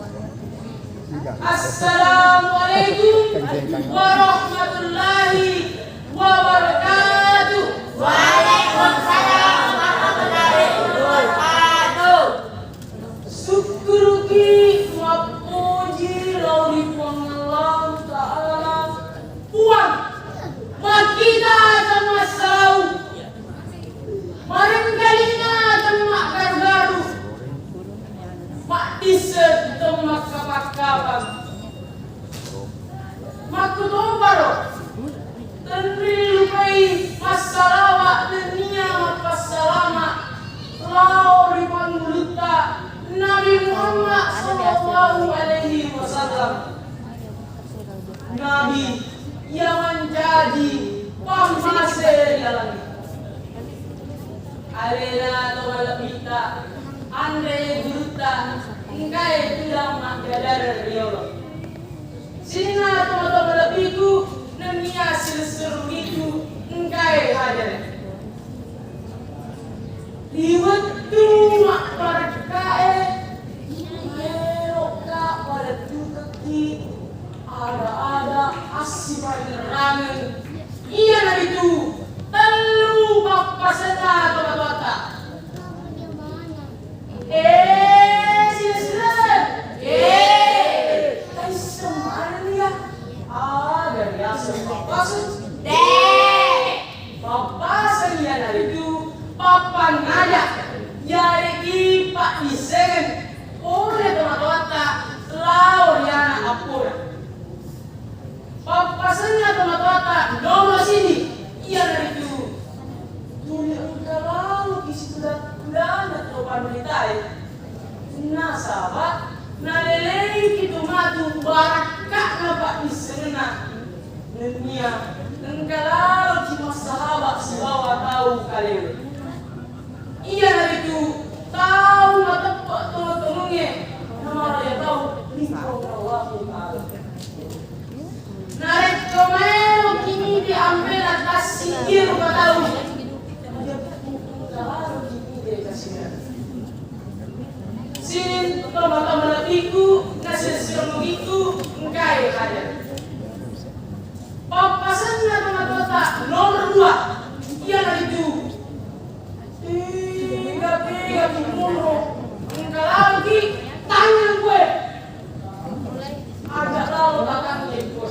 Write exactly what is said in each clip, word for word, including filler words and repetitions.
Assalamualaikum warahmatullahi wabarakatuh. Waalaikumsalam warahmatullahi wabarakatuh. Sukkuruki mappuji lao ri Puang Allah Ta'ala. Puang, makkita temmassalau, marengkalina temmagargaru, maddisseng temmakkapang-kapang. Makkutoparo, tenrilupai massalawa nennia mappassalama lao ri Pangulutta Nabi Muhammad sallallahu alaihi wasallam. Nabi iya mancaji pammase ri laleng. Alena to malebbitta, anre gurutta, engkae tudang maggajar riolo. Sininna to malebbiku nennia silessurungiku engkae hajare. Ri wettu mabbarakkae, maelokka palettukekki ada-ada assiparingerrangeng, iyanaritu tellu pappasenna tomatoatta. Eh, sila-sila. Eh, taisseng manenni ya. Aga riaseng pappaseng? De'. Pappaseng iyanaritu pappannaja, yareggi paddissengeng pole tomatoatta lao ri ana appona. Pappasenna tomatoatta nomoro siddi iyanaritu tuli engka laloki situda-tudana to panritae. Nasaba naleleiki tu matu barakka'na paddissengenna nennia engka laloki massahaba sibawa tau kalewe. Iyanaritu tau mateppe' tolo-tolongnge namaraya tau ri Puang Allahu Ta'ala. Narekko maeloki mite ampena tassiddi rupa tau, majeppu engka laloki mite tassiddi. Sining tomatoa malebbiku, nasessireng mugitu, engkae haja. Pappasenna tomatoatta nomor dua, iyanaritu tega-tega ki monro, engka laloki tangeng kue. Aja lalo tatangnge kue.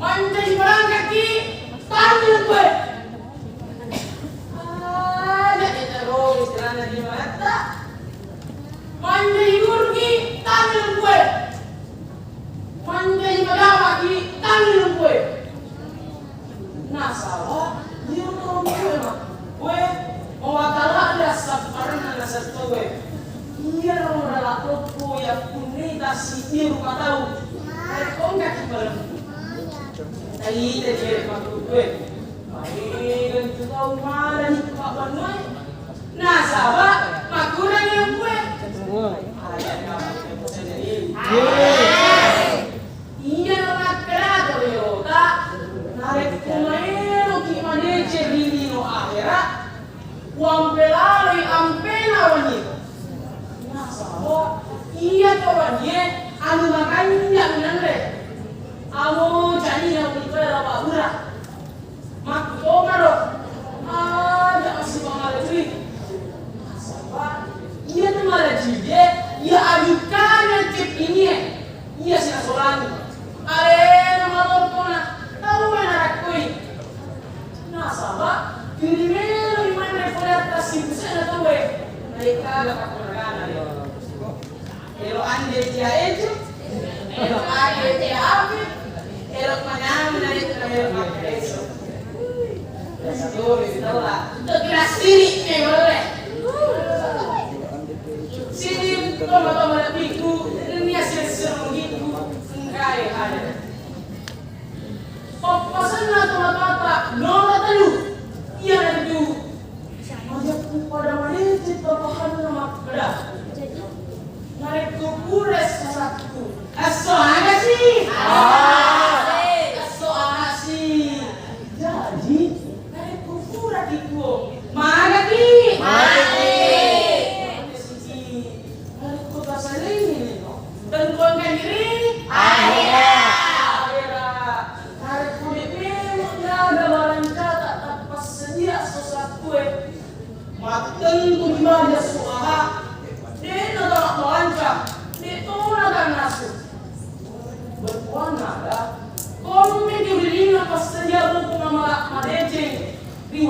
Mancaji barangkaki tangeng kue. Aja ita rogi celana di mata. Mancaji guruki tangeng kue. Mancaji pegawaki tangeng kue. Nasaba iyaro tau makkue, kue mawatala ri assapparenna naseng tauwe. Iyaro modala loppo yakkunni tassiddi rupa tau. Rekko engkaki palempu, taita jere makkue. Paregeng tu tau malani pabbanuae. Nasaba makkurangi lempu'e. Iyaro makkeda to riolota, narekko maeloki madeceng ri lino ahera, uampelaloi ampena wennie. Nasaba iyato wennie anu makanja minanre. Amo canina unikkoe lao pabbura. Makkutoparo, aja massipamala cui. Nasaba iyatu malajie, iya ajukkana cekkinie, iya sinasolangi. Alena malompona, tauwe narakkoi. Nasaba tuli meloi manre pole attassibuse'na tauwe, naikkaga pakkuragana. Elo ande tia ecu, elo ande tia api, elo manyameng narekko elo makkereso. Biasa to ri taua, untuk kira siri e boleh. Sining tomatoa malebbiku nennia sireng-sireng mugitu engkae haja. Pappasenna tomatoatta nomor tellu, iyanaritu majeppu pada madeceng papahanna makkeda, narekko pura esso sattu, esso agasi? Esso agasi. Jaji narekko puraki tuo, magaki? Magaki. Narekko tasalai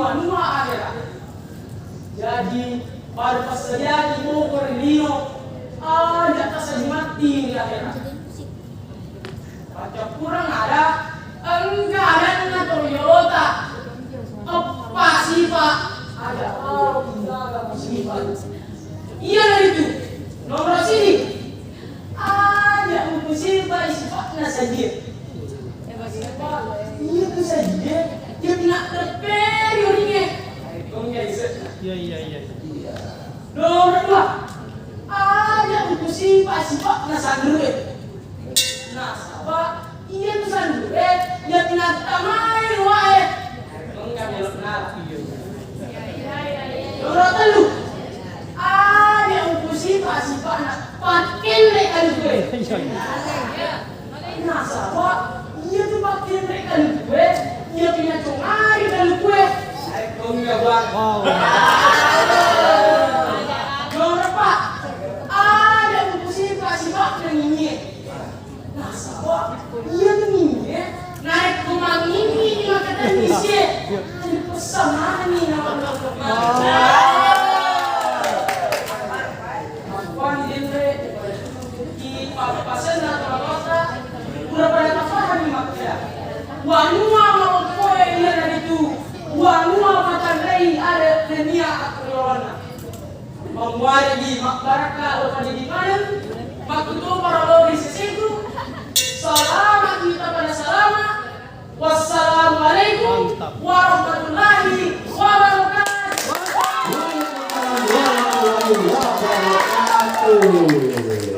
Wanua akhirat. Jaji, pada passadiaki moko ri lino, aja tasaji matti ri akhirat. Paccappureng ada, engka adanna to riolota, eppa sipa, aja lao ijaga sipa. Iyanaritu nomor siji, aja mupusipai sipa'na sajie. Iya tu sajie, iya tu nak terperi oringe. Iya, iya, iya. Nomor dua, aja mupusipai sipa'na sanrue. Nasaba iya tu sanrue, iya tu nattamai wae. Engka melo nala. Nomor tellu, aja mupusipai sipa'na pakkenre kalukue. Nasaba iya tu pakkenre kalukue, iya tu nacongari kalukue. Engka, Bang. Nomor empat, aja mupusipai sipa'na ngingie. Nasaba iya tu ngingie, narekko mangingi makatenni sie, dipessamani nawa. Kuani denre, ipappasenna tolokota, pura pada tapahanni makkeda, wanua maloppoe iyanaritu wanua matanrei ada nennia akriolonna. Mammuarigi mabbarakka lo padidi maneng, makkutoparo lo ri sesengku. Salama kita pada salama. Wassalamualaikum warahmatullahi wabarakatuh. Waalaikumsalam warahmatullahi wabarakatuh.